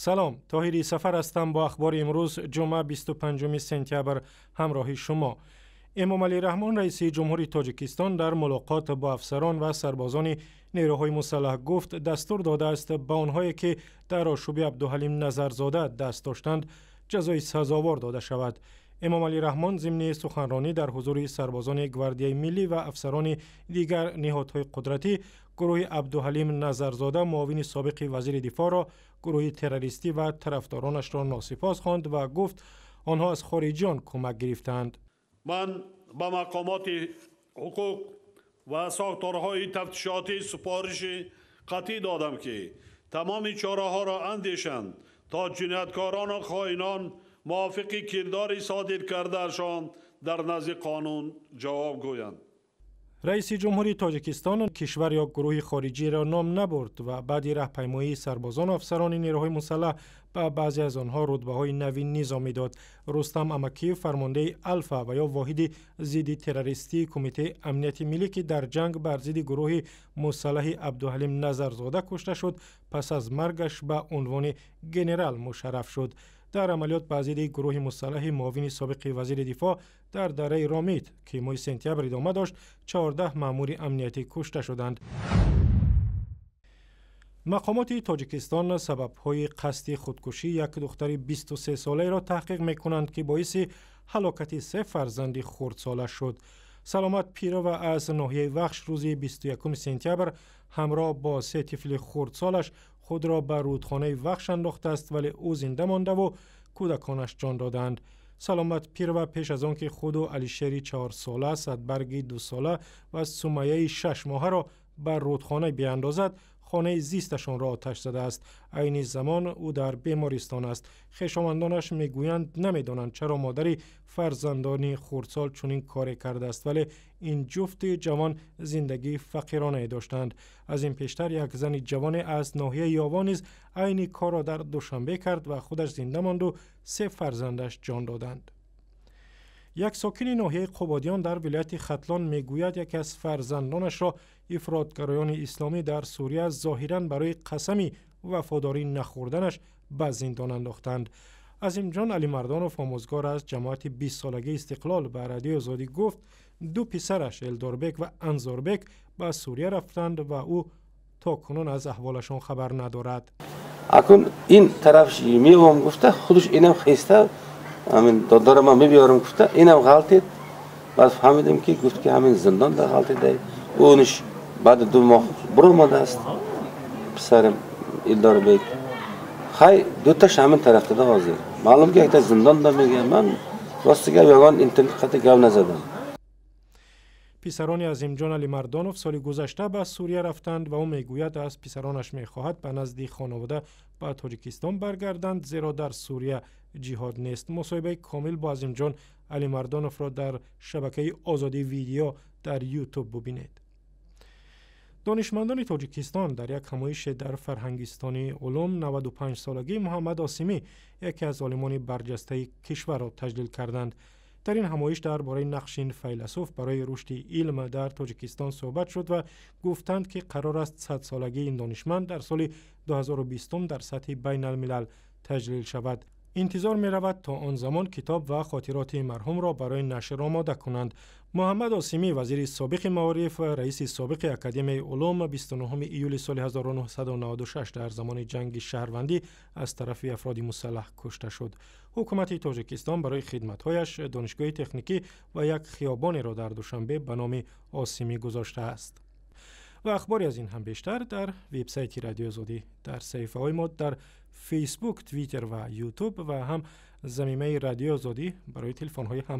Салом, Тоҳири Сафар ҳастам. Бо ахбори имрӯз, ҷумъа, 25 сентябр, ҳамроҳи шумо. Эмомалӣ Раҳмон, раиси ҷумҳури Тоҷикистон, дар мулоқот бо афсарон ва сарбозони нерӯҳои мусаллаҳ гуфт, дастур додааст, ба онҳое ки дар ошӯби Абдуҳалим Назарзода даст доштанд, ҷазои сазовор дода шавад. Эмомалӣ Раҳмон зимни суханронӣ дар ҳузури сарбозони Гвардияи миллӣ ва афсарони дигар ниҳодҳои қудратӣ гурӯҳи Абдуҳалим Назарзода, муовини собиқи вазири дифоъро, гурӯҳи террористӣ ва тарафдоронашро носипос хонд ва гуфт, онҳо аз хориҷиён кӯмак гирифтаанд. Ман ба мақомоти ҳуқуқ ва сохторҳои тафтишотӣ супориши қатъӣ додам, ки тамоми чораҳоро андешанд, то ҷинояткорону хоинон мувофиқи кирдори содир кардаашон дар назди қонун ҷавоб гӯянд. Раиси ҷумҳури Тоҷикистон кишвар ё гурӯҳи хориҷиро ном набурд ва баъди раҳпаймоии сарбозону афсарони нерӯҳои мусаллаҳ ба баъзе аз онҳо рутбаҳои нави низомӣ дод. Рустам Амакиев, фармондеҳи Алфа ва ё воҳиди зидди террористии Кумитаи амнияти миллӣ, ки дар ҷанг бар зидди гурӯҳи мусаллаҳи Абдуҳалим Назарзода кушта шуд, пас аз маргаш ба унвони генерал мушарраф шуд. Дар амалиёт ба зидди гурӯҳи мусаллаҳи муовини собиқи вазири дифоъ дар дараи Ромит, ки моҳи сентябр идома дошт, 14 маъмури амниятӣ кушта шуданд. Мақомоти Тоҷикистон сабабҳои қасди худкушии як духтари 23-солаеро таҳқиқ мекунанд, ки боиси ҳалокати се фарзанди хурдсола шуд. Саломат Пирова аз ноҳияи Вахш рӯзи 21 сентябр ҳамроҳ бо се тифли хурдсолаш худро ба рӯдхонаи Вахш андохтааст, вале ӯ зинда мондаву кӯдаконаш ҷон доданд. Саломат Пирова пеш аз он ки худу Алишери 4-сола, Садбарги 2-сола ва Сумайяи 6-моҳаро ба рӯдхона биандозад, хонаи зисташонро оташ задааст. Айни замон ӯ дар бемористон аст. Хешовандонаш мегӯянд, намедонанд, чаро модари фарзандони хурдсол чунин коре кардааст, вале ин ҷуфти ҷавон зиндагии фақиронае доштанд. Аз ин пештар як зани ҷавоне аз ноҳияи Ёвон низ айни корро дар Душанбе кард ва худаш зинда монду се фарзандаш ҷон доданд. Як сокини ноҳияи Қубодиён дар вилояти Хатлон мегӯяд, яке аз фарзандонашро ифротгароёни исломӣ дар Сурия зоҳиран барои қасами вафодорӣ нахӯрданаш ба зиндон андохтанд. Азимҷон Алимардонов, омӯзгор аз ҷамоати 20-солагии Истиқлол, ба Радиои Озодӣ гуфт, ду писараш Элдорбек ва Анзорбек ба Сурия рафтанд ва ӯ то кунун аз аҳволашон хабар надорад. Акун ин тараф мевом гуфта, худаш инам хеста, ҳамин додарам ман мебиёрам гуфта, инам ғалтид. Баъд фаҳмидем, ки гуфт, ки ҳамин зиндон да ғалтида. Униш баъди 2 моҳ биромадааст, писарим Илдорбек. Хай, дуташ ҳамин тарафтада. Ҳозир маълум, ки якта зиндон да мегӯям. Ман рости гап, ягон интернет қати гап назадам. Писарони Азимҷон Алимардонов соли гузашта ба Сурия рафтанд ва ӯ мегӯяд, аз писаронаш мехоҳад ба назди хонавода ба Тоҷикистон баргарданд, зеро дар Сурия ҷиҳод нест. Мусоҳибаи комил бо Азимҷон Алимардоновро дар шабакаи Озодӣ Видео дар Ютуб бубинед. Донишмандони Тоҷикистон дар як ҳамоише дар Фарҳангистони улум 95-солагии Муҳаммад Осимӣ, яке аз олимони барҷастаи кишварро таҷлил карданд. Дар ин ҳамоиш дар бораи нақши ин файласуф барои рушди илм дар Тоҷикистон суҳбат шуд ва гуфтанд, ки қарор аст 100-солагии ин донишманд дар соли 2020 дар сатҳи байналмилал таҷлил шавад. Интизор меравад, то он замон китоб ва хотироти марҳумро барои нашр омода кунанд. Муҳаммад Осимӣ, вазири собиқи маориф, раиси собиқи Академияи улум, 29 июли соли 1996 дар замони ҷанги шаҳрвандӣ аз тарафи афроди мусаллаҳ кушта шуд. Ҳукумати Тоҷикистон барои хидматҳояш донишгоҳи техникӣ ва як хиёбонеро дар Душанбе ба номи Осимӣ гузоштааст. Ва ахбори аз ин ҳам бештар дар вебсайти Радиои Озодӣ, дар саҳифаҳои мо дар Фейсбук, Твиттер ва Ютуб ва ҳам замимаи Радиои Озодӣ барои телефонҳои ҳам.